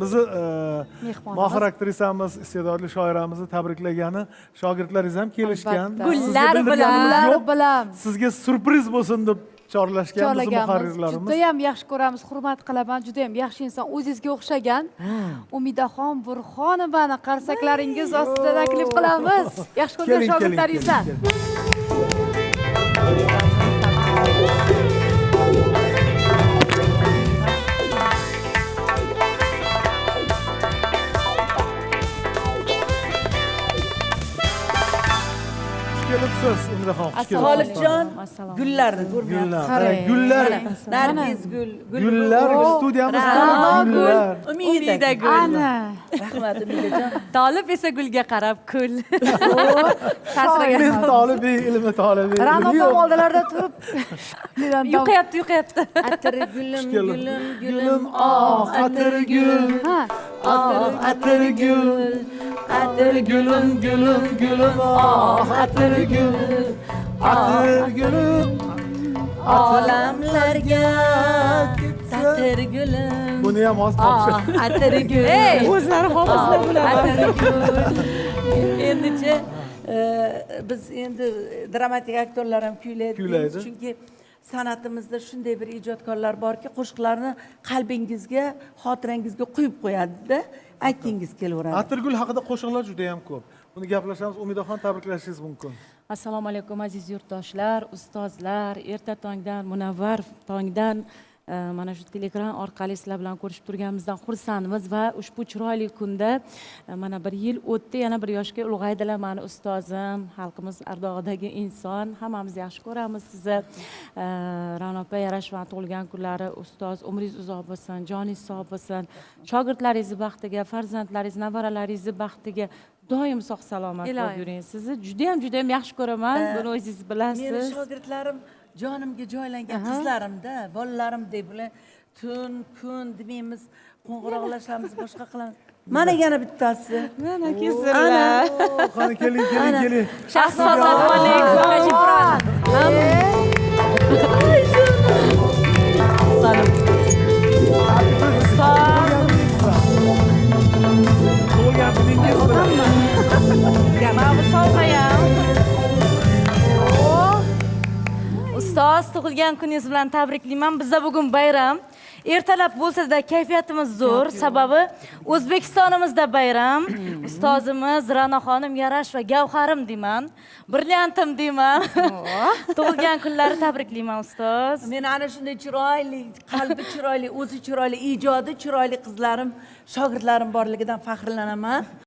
Bizni Mehmonimiz. Mohir aktrisamiz, iste'dodli shoiramizni tabriklagani shogirdlaringiz ham kelishgan. Albatta. Sizga Gullar bilan. bildirganimiz Gullar yo'q. bilan. Sizga syurpriz bo'lsin deb chorlashgan bizni Chorlaganmiz. muharrirlarimiz. Judayam yaxshi ko'ramiz, hurmat qilaman, judayam yaxshi inson, o'zingizga o'xshagan. Umidaxon Burxonovani qarsaklaringiz ostida taklif qilamiz. Yaxshi ko'rgan Keling, keling, shogirdlaringizdan. keling, keling. Xush kelibsiz, Umidaxon, xush kelibsiz. Tolibjon Assalomu gullarni ko'rmayapsiz. Gullar, Qarang. gullar, Nargiz gul, gul gullar, studiyamiz to'la gullar. Umida Umida gul. gul. Ana. Rahmat Umidajon. Tolib esa gulga qarab kul. Men tolibiy, ilmi tolibiy. Ra'no ilmi opam yo'q. oldilarida turib Yuqayapti, yuqayapti. Atir gulim, Xush kelib. gulim, Gulim, gulim, oh, atir gul. Ha. Oh, atir gul. Atir gulim, gulim, gulim, oh, atir gul. Atir gulim. Olamlarga tatir gulim. Buni ham hozir topshir. Ah, atir gul. O'zlari hofizlar bular. Atir gul. Endicha biz endi dramatik aktyorlar ham kuylaydi. Kuylaydi. Chunki san'atimizda shunday bir ijodkorlar borki, qo'shiqlarni qalbingizga, xotirangizga quyib qo'yadi-da, aytgingiz kelaveradi. Atirgul haqida qo'shiqlar juda ham ko'p. Buni gaplashamiz. Umidaxon, tabriklashingiz mumkin. Assalomu alaykum aziz yurtdoshlar, ustozlar, erta tongdan, munavvar tongdan mana shu teleekran orqali sizlar bilan ko'rishib turganimizdan xursandmiz va ushbu chiroyli kunda mana bir yil o'tdi, yana bir yoshga ulg'aydilar mani ustozim, xalqimiz ardog'idagi inson, hammamiz yaxshi ko'ramiz sizni. Ra'no opa Yarashevani tug'ilgan kunlari ustoz, umringiz uzoq bo'lsin, joningiz sog' bo'lsin, shogirdlaringizni baxtiga, farzandlaringiz, nevaralaringizni baxtiga doim sog' salomat bo'lib Iloyim. yuring. Sizni juda ham juda ham yaxshi ko'raman. Buni o'zingiz Meni bilasiz. shogirdlarim jonimga joylangan qizlarimda, bolalarimdek bular tun, kun demaymiz, qo'ng'iroqlashamiz, boshqa qilamiz. Mana yana bittasi. Mana kelsinlar. Oh, qani keling, keling, keling. Assalomu alaykum. Tug'ilgan kuningiz bilan. Mana bu sovg'a ham. Ustoz, tug'ilgan kuningiz bilan tabriklayman. Bizda bugun bayram. Ertalab bo'lsa-da kayfiyatimiz zo'r, sababi O'zbekistonimizda bayram. Ustozimiz Ra'no xonim Yarasheva gavharim deyman, brilliantim deyman. Tug'ilgan kunlari tabriklayman ustoz. Men ana shunday chiroyli, qalbi chiroyli, o'zi chiroyli, ijodi chiroyli qizlarim, shogirdlarim borligidan faxrlanaman.